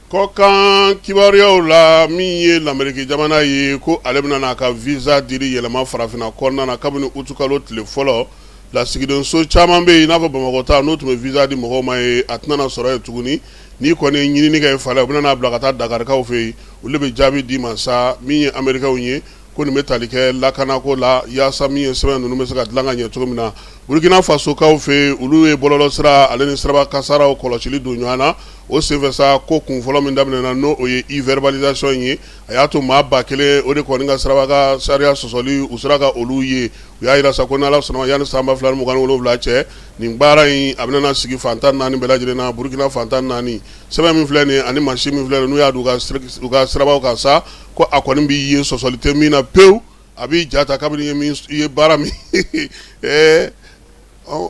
Kɔkan kibaruyaw la, min ye Lameriki jamana ye, ko ale bɛna n'a ka visa dili yɛlɛma farafinna kɔnɔna na kabini utukalo tile fɔlɔ. Lasigidenso caman bɛ yen, i n'a fɔ Bamakɔ ta, n'o tun bɛ visa di mɔgɔw ma ye, a tɛna sɔrɔ yen tuguni. N'i kɔni ye ɲinini kɛ fa la, u bɛna n'a bila ka taa Dakarikaw fɛ yen, olu de bɛ jaabi d'i ma sa. Min ye Amerikɛnw ye, ko nin bɛ tali kɛ lakanako la, yaasa min ye sɛbɛn ninnu bɛ se ka dilan ka ɲɛ cogo min na. Burukina Fasokaw fɛ yen, olu ye bɔlɔlɔsira ale ni siraba kasaraw kɔlɔsili don ɲɔgɔn na. O senfɛ sa, ko kun fɔlɔ min daminɛna, n'o o ye e-verbalisation ye, a y'a to maa 1000, o de kɔni ka siraba ka sariya sɔsɔli, u sera ka olu ye. U y'a jira sa ko n'Ala sɔnna, yanni san 2027 cɛ, nin baara in a bɛna sigi fan 14 bɛɛ lajɛlen na, Burukina fan 14. Sɛbɛn min filɛ nin ani mansin min filɛ, n'u y'a don u ka sirabaw kan sa, ko a kɔni b'i ye, sɔsɔli tɛ min na pewu, a b'i ja ta kabini i ye baara min.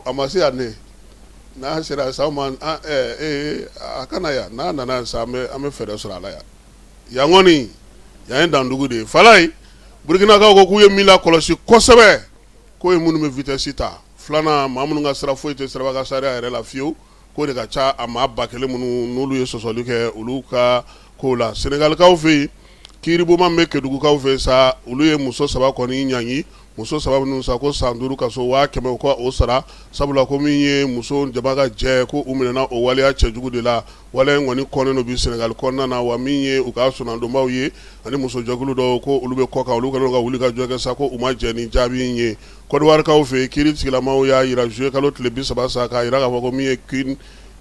A ma se yan, ne n'a sera sa ma, a kana yan. N'a nana sa, an bɛ fɛɛrɛ sɔrɔ a la. Yan yan kɔni, yan ye dandugu de ye. Falaye, Burukinakaw ko k'u ye min lakɔlɔsi kosɛbɛ, k'o ye minnu bɛ vitesse ta. Filanan, maa minnu ka sira foyi tɛ siraba ka sariya yɛrɛ la fiyewu, k'o de ka ca a maa 1000 minnu n'olu ye sɔsɔli kɛ olu ka ko la. Senegalikaw fɛ yen, kiiribonba min bɛ Kedugukaw fɛ sa, olu ye muso saba kɔni ɲangi. Muso saba minnu sa, ko san 5 kaso, 100,000, ko o sara, sabula ko min ye muso jama ka jɛ, ko u minɛna o waleya cɛjugu de la. Waleya in kɔni kɔnnen don bi Senegali kɔnɔna na. Wa min ye u ka sonadonbaw ye ani musojɛkulu dɔw, ko olu bɛ kɔkan, olu kɛlen ka wuli ka jɔ kɛ sa, ko u ma jɛn ni jaabi in ye. Kɔdiwarikaw fɛ yen, kiiri tigilamaw y'a jira juillet kalo tile 30 sa, k'a jira k'a fɔ ko min ye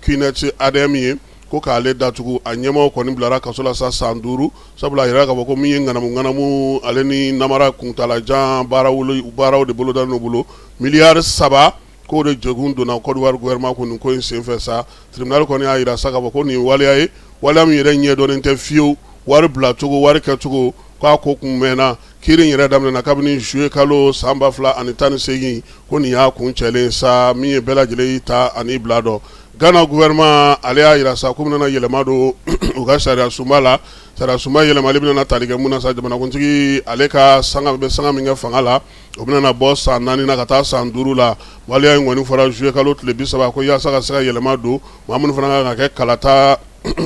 QNet ADM ye, ko k'ale datugu. A ɲɛmaaw kɔni bilara kaso la sa san 5, sabula a jira k'a fɔ ko min ye ŋanamu ŋanamu ale ni namara kuntaalajan baaraw de boloda n'u bolo, miliyari 3, k'o de jɔgun donna Kɔdiwari gouvernement kun nin ko in senfɛ sa. Tribunal kɔni y'a jira sa k'a fɔ ko nin waleya ye waleya min yɛrɛ ɲɛdɔnnen tɛ fiyewu, wari bilacogo, wari kɛcogo, k'a ko kun mɛnna. Kiiri in yɛrɛ daminɛna kabini juillet kalo san 2018, ko nin y'a kuncɛlen sa. Min ye bɛɛ lajɛlen y'i ta ani bila dɔn. Gana gouvernement, ale y'a jira sa k'u bɛna yɛlɛma don u ka sariya sunba la. Sariya sunba yɛlɛmali bɛna tali kɛ mun na sa? Jamanakuntigi, ale ka sanga bɛ sanga min kɛ fanga la, o bɛna bɔ san 4 na ka taa san 5 la. Waleya in kɔni fɔra juillet kalo tile 30, ko yaasa ka se ka yɛlɛma don maa minnu fana kan ka kɛ kalata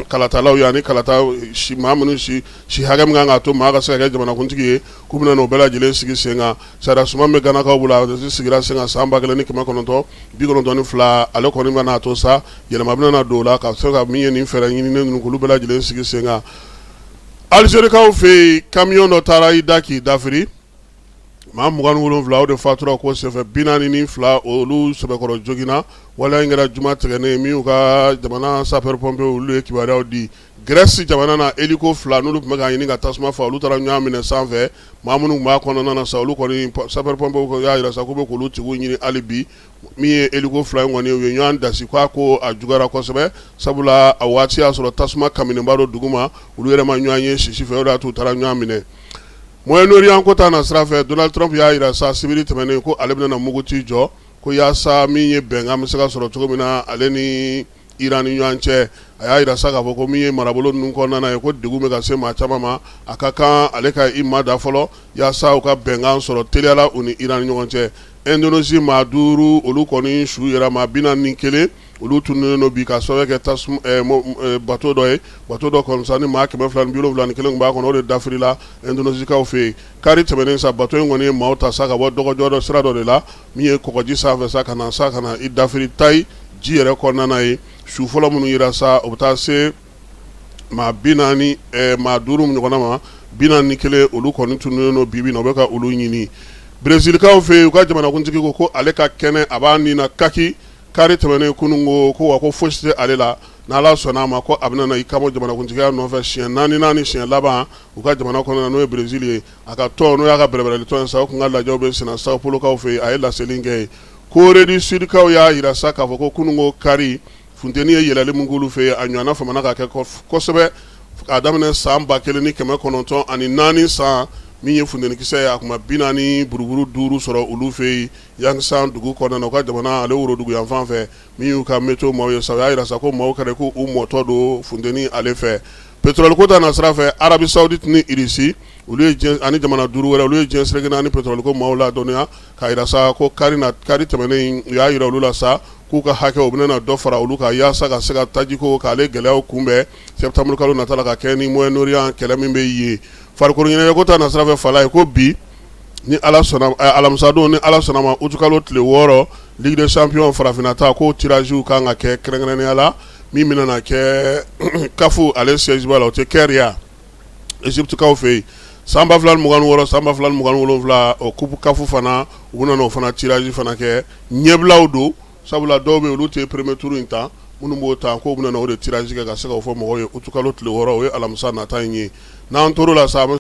kalatalaw ye, ani kalata si maa minnu si si hakɛ min kan k'a to maa ka se ka kɛ jamanakuntigi ye, k'u bɛna n'o bɛɛ lajɛlen sigi sen kan. Sariya sunba min bɛ Ganakaw bolo, a sigira sen kan san 1992, ale kɔni bɛna to sa, yɛlɛma bɛna don o la ka se ka min ye nin fɛɛrɛ ɲininen ninnu, k'olu bɛɛ lajɛlen sigi sen kan. Alizerikaw fɛ yen, camion dɔ taara i da k'i dafiri, maa 27, o de fatura ko senfɛ, 42, olu sɛbɛkɔrɔ joginna. Waleya in kɛra juma tɛmɛnen min, y'u ka jamana sapeur pompier, olu ye kibaruyaw di. Grèce jamana na, hélico fila n'olu tun bɛ ka ɲini ka tasuma faga, olu taara ɲɔgɔn minɛ sanfɛ. Maa minnu tun b'a kɔnɔna na sa, olu kɔni, sapeur pompier y'a jira sa k'u bɛ k'olu tigiw ɲini hali bi. Min ye hélico fila in kɔni, u ye ɲɔgɔn dasi, k'a ko a juguyara kosɛbɛ, sabula a waati y'a sɔrɔ tasuma kaminenba don duguma, olu yɛrɛ ma ɲɔgɔn ye sisi fɛ, o de y'a to u taara ɲɔgɔn minɛ. Moyen-Orient ko ta na sira fɛ, Donald Trump y'a jira sa sibiri tɛmɛnen ko ale bɛna mugu ci jɔ, ko yaasa min ye bɛnkan bɛ se ka sɔrɔ cogo min na ale ni Iran ni ɲɔgɔn cɛ. A y'a jira sa k'a fɔ ko min ye marabolo ninnu kɔnɔna ye, ko degun bɛ ka se maa caman ma, a ka kan ale ka i mada fɔlɔ yaasa u ka bɛnkan sɔrɔ teliyala u ni Iran ni ɲɔgɔn cɛ. Indonésie, maa duuru, olu kɔni su yera, maa 41, olu tununnen don bi ka sababu kɛ tasuma bateau dɔ ye. Bateau dɔ kɔni sa, ni maa 271 tun b'a kɔnɔ, o de dafirila Indonésikaw fɛ yen kari tɛmɛnen sa. Bateau in kɔni ye maaw ta sa ka bɔ dɔgɔjɔ dɔ sira dɔ de la, min ye kɔgɔji sanfɛ sa, ka na sa ka na i dafiri tayi ji yɛrɛ kɔnɔna ye. Su fɔlɔ minnu yera sa, o bɛ taa se maa 40, maa duuru ɲɔgɔnna ma, 41, olu kɔni tununnen don bi bi na, u bɛ ka olu ɲini. Brezilikaw fɛ yen, u ka jamanakuntigi ko ko ale ka kɛnɛ, a b'a ni na kaki. Kari tɛmɛnen kunun ko wa ko fosi tɛ ale la, n'Ala sɔnna a ma, ko a bɛna na i kanbɔ jamanakuntigiya nɔfɛ siɲɛ naani ni siɲɛ laban u ka jamana kɔnɔna, n'o ye Brezil ye. A ka tɔn, n'o y'a ka bɛrɛbɛrɛli tɔn ye sa, o tun ka lajɛw bɛ senna Sao Paulokaw fɛ yen, a ye laseli kɛ yen. Corée du Sudkaw y'a jira sa k'a fɔ ko kunun ko kari, funteni ye yɛlɛli min k'olu fɛ yen, a ɲɔgɔnna famana ka kɛ kosɛbɛ k'a daminɛ san 1904 san. Min ye funtenikisɛ ye, a tun ma 40 buruburu duuru sɔrɔ olu fɛ yen Yangsan dugu kɔnɔna na, u ka jamana ale worodugu yanfan fɛ. Min y'u ka météo maaw ye sa, u y'a jira sa ko maaw kɛra ko u mɔtɔ don funteni ale fɛ. Pétrole ko ta na sira fɛ, Arabie Saoudite ni Russie, olu ye diɲɛ ani jamana duuru wɛrɛ, olu ye diɲɛ seleke naani pétrole ko maaw ladɔnniya k'a jira sa ko kari na, kari tɛmɛnen, u y'a jira olu la sa. k'u ka hakɛ u bɛna dɔ fara olu kan yaasa ka se ka tajiko k'ale gɛlɛyaw kunbɛn septembre kalo nata la ka kɛ ni Moyen-Orient kɛlɛ min bɛ yen. Farikolo ɲɛnajɛko ta nasira fɛ, Falaye ko bi ni Ala sɔnna, alamisadon ni Ala sɔnna ma, août kalo tile 6, Ligue des champions farafinna ta k'o tirage kan ka kɛ, kɛrɛnkɛrɛnnenya la min bɛna na kɛ CAF ale siège ba la, o tɛ Caire ya, Égyptekaw fɛ yen. San 2026, san 2027, o coupe CAF fana, u bɛna o fana tirage fana kɛ. Ɲɛbilaw don, sabula dɔw bɛ yen, olu tɛ premier tour in ta. Minnu b'o ta, k'o bɛna o de tirage kɛ ka se k'o fɔ mɔgɔw ye août kalo tile 6, o ye alamisa nata in ye. N'an tor'o la sa.